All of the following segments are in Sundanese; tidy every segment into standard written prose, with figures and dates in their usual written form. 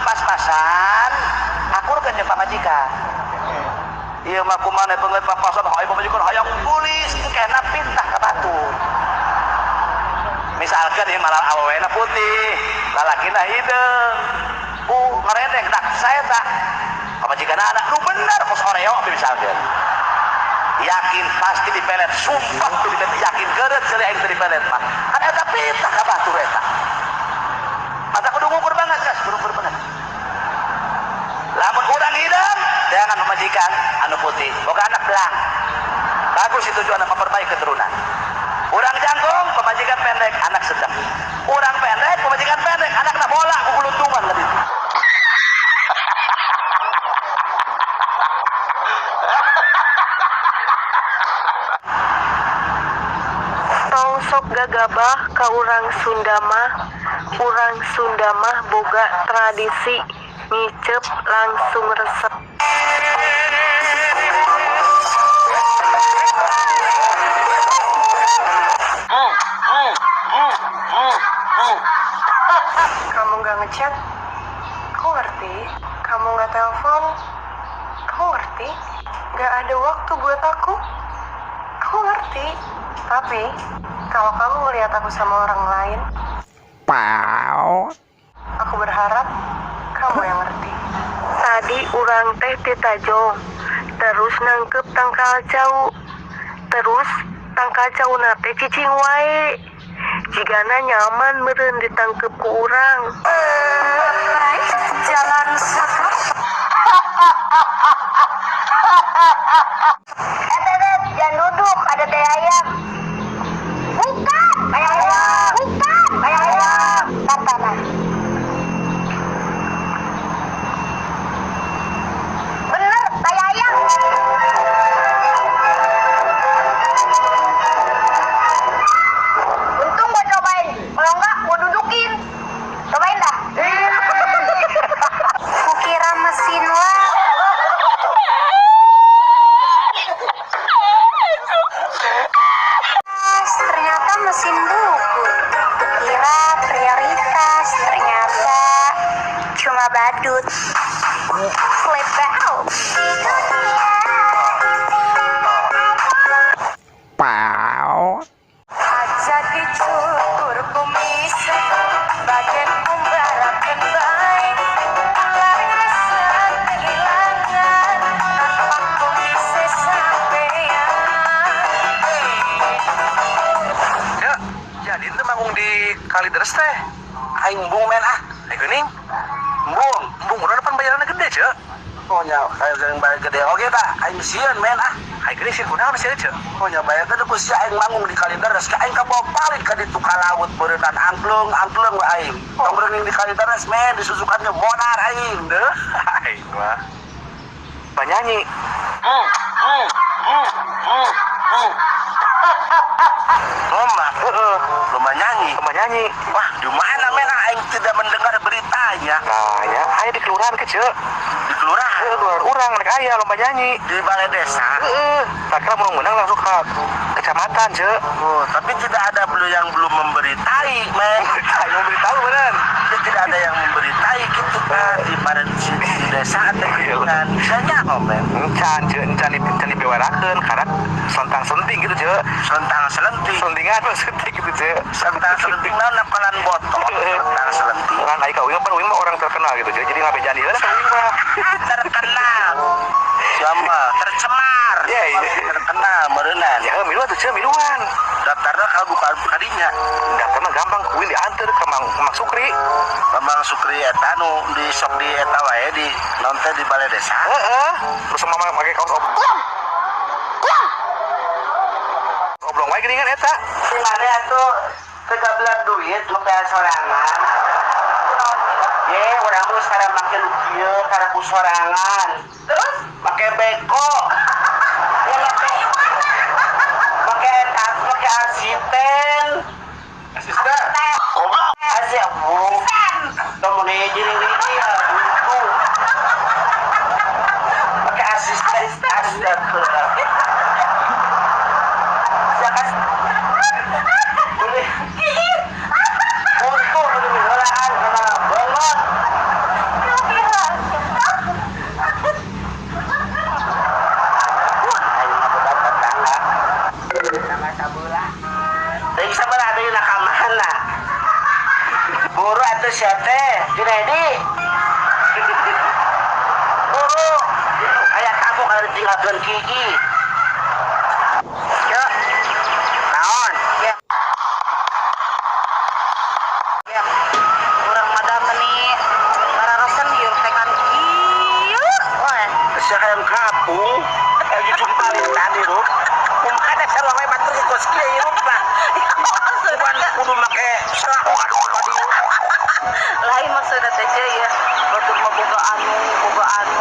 pas-pasan akurkeun jeung pamajikan. Ieu mah kumaha beungeut papasan hayang pamajikan hayang geulis kena fitnah ka batur. Misalkan ieu malah awewena putih, lalakina hideung. Ngeredek tak saya tak pamajikan anak lu bener kos Oreo misalkan. Yakin pasti dipelet, sumpah tuh dipelet, yakin geureut ceuli aing teu dipelet mah. Kan eta fitnah ka batur eta. Mata kudu ngukur banget, guys, kudu ngukur banget. Lamun urang hideung, jangan pamajikan anu putih, boga anak belang. Bagus itu tujuan memperbaiki keturunan. Urang jangkung, pamajikan pendek, anak sedang. Urang pendek, pamajikan pendek, anakna bola kukuluntungan tadi. Tong sok gagabah ka urang Sunda mah, urang Sunda mah boga tradisi ngiceup langsung resep. Kamu nggak ngechat, aku ngerti. Kamu nggak telepon, aku ngerti. Nggak ada waktu buat aku ngerti. Tapi kalau kamu ngelihat aku sama orang lain, aku berharap kamu yang ngerti. Tadi urang teh ditajong, terus nangkep tangkal cau, terus tangkal cau nate cicing wae. Jigana nyaman meureun ditangkep ku urang. Jalan jangan duduk, ada teh ayam. Bukan, teh ayam. Bukan, teh ayam. Tantangan. Bener, teh ayam. Untung gua cobain, kalau enggak gua dudukin. Cobain dah. Kukira mesin lah. Ternyata mesin buku. Kukira prioritas, ternyata cuma badut. Flip out. Aja dicukur kumis, bagian kumbarakan baik. Ular kesan kehilangan, tanpa kumis sampean. Ya, jadi itu manggung di Kalideres teh. Aing embung men ah, aing geuning. Embung, embung urang depan bayaranna gede, Ceu. Oh nya, kayak yang bayar gede oke tak? Aing sieun men ah. Aing geuning sieun kunaon sieun, Ceu? Oh nya bayar gede ku sia aing manggung di Kalideres, ka aing kabawa balik ka ditu ka laut beureundan angklung, angklung we aing. Tong beureun di Kalideres men disusukannya bonar aing deuh. Aing mah penyanyi. Lomba, Heeh, lomba nyanyi. lomba nyanyi. Wah, di mana men aing tidak mendengar beritanya? Nah, ya, aya di kelurahan ke, Ceu. Di kelurahan, Heeh, kelurahan urang rek aya lomba nyanyi. di balai desa. Heeh, tak kira mau menang langsung ke kecamatan, Ceu. Oh, tapi tidak ada belum yang belum memberitai, men. Ayo memberitahu beneran. Ya, tidak ada yang memberitai gitu kan di pada di desa atau kelurahan. Misalnya oh, men. Encan, Ceu, encan di encan dibewarakeun karena sentang senting gitu, Ceu. Sentang selenting. Sentingan maksudnya gitu, Ceu. Sentang selenting naon napalan botol. Sentang selenting. Kan ai ka uing mah uing mah orang terkenal gitu, Ceu. Jadi ngabejaan ieu lah ka uing mah. Terkenal. Siapa? Tercemar. Iya, iya. Terkenal meureunan. Ya milu atuh, Ceu, miluan. Daftarna kalau buka kadinya. Daftar mah gampang, ku uing diantar ke Mang Sukri. Bambang Sukri eta nu di sok di eta wae di naon teh di balai desa. Heeh. Terus mama make kaos oblong. Oblong wae geuningan eta. Si mana atuh teu gablak duit ngepel sorangan. Ye, urang mah sekarang make nu kieu karena ku sorangan. Terus? Make beko. Ya make eta, make asisten. Asisten. Goblok. Asisten. Tong mun hiji hiji ya buntu. Make asisten, asisten. Siapa? Boleh. Buntu kudu helaan kana banget. Junaidi. Buru. Kayak kamu kalau ditinggalkan Kiki. Yuk. Naon? Ya. Ya. Urang madam meni bararosen hirup teh kan kieu. Wah, Sia hayang kapung. Jujur paling tadi rup. Kumaha da sarua we batur kos kieu hirup mah. Cuman kudu make selak tadi. Lain maksudna teh ceu ya. Batur mah boga anu, boga anu.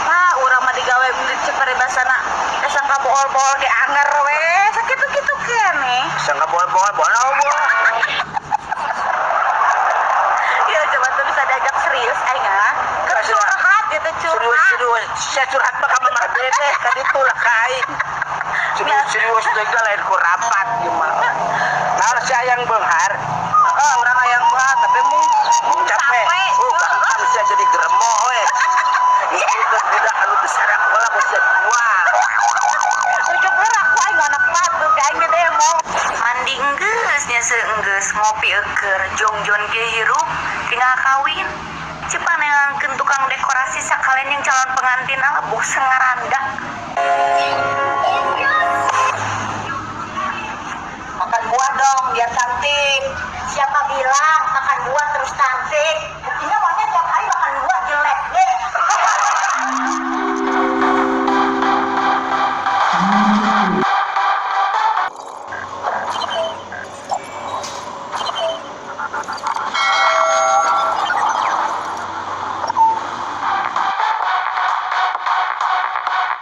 Nah, urang mah digawe cek paribasana teh sangka bool-bool ge anger we. Sakitu-kitu keneh. Sangka bool-bool bool bool. Ya coba tuh bisa diajak serius aing ah. Keur curhat gitu curhat. Serius, saya curhat mah ka Mamah Dedeh ka ditu lah ka aing. Serius teh lain ku rapat ieu mah. Naon si hayang beunghar? Oh, urang hayang beunghar tapi mung capek. Oh, gampang sia jadi geremo we. Itu budak anu teu sarakola geus tua. Ujuk aku aing anak patut aing ge demo. Mandi enggeus nya seenggeus ngopi eukeur jongjon ge hirup tinggal kawin. Cipanengangkeun tukang dekorasi sakalian yang calon pengantin ala bosen ngaranda. Makan buah dong biar cantik. Siapa bilang makan buah terus cantik? Buktinya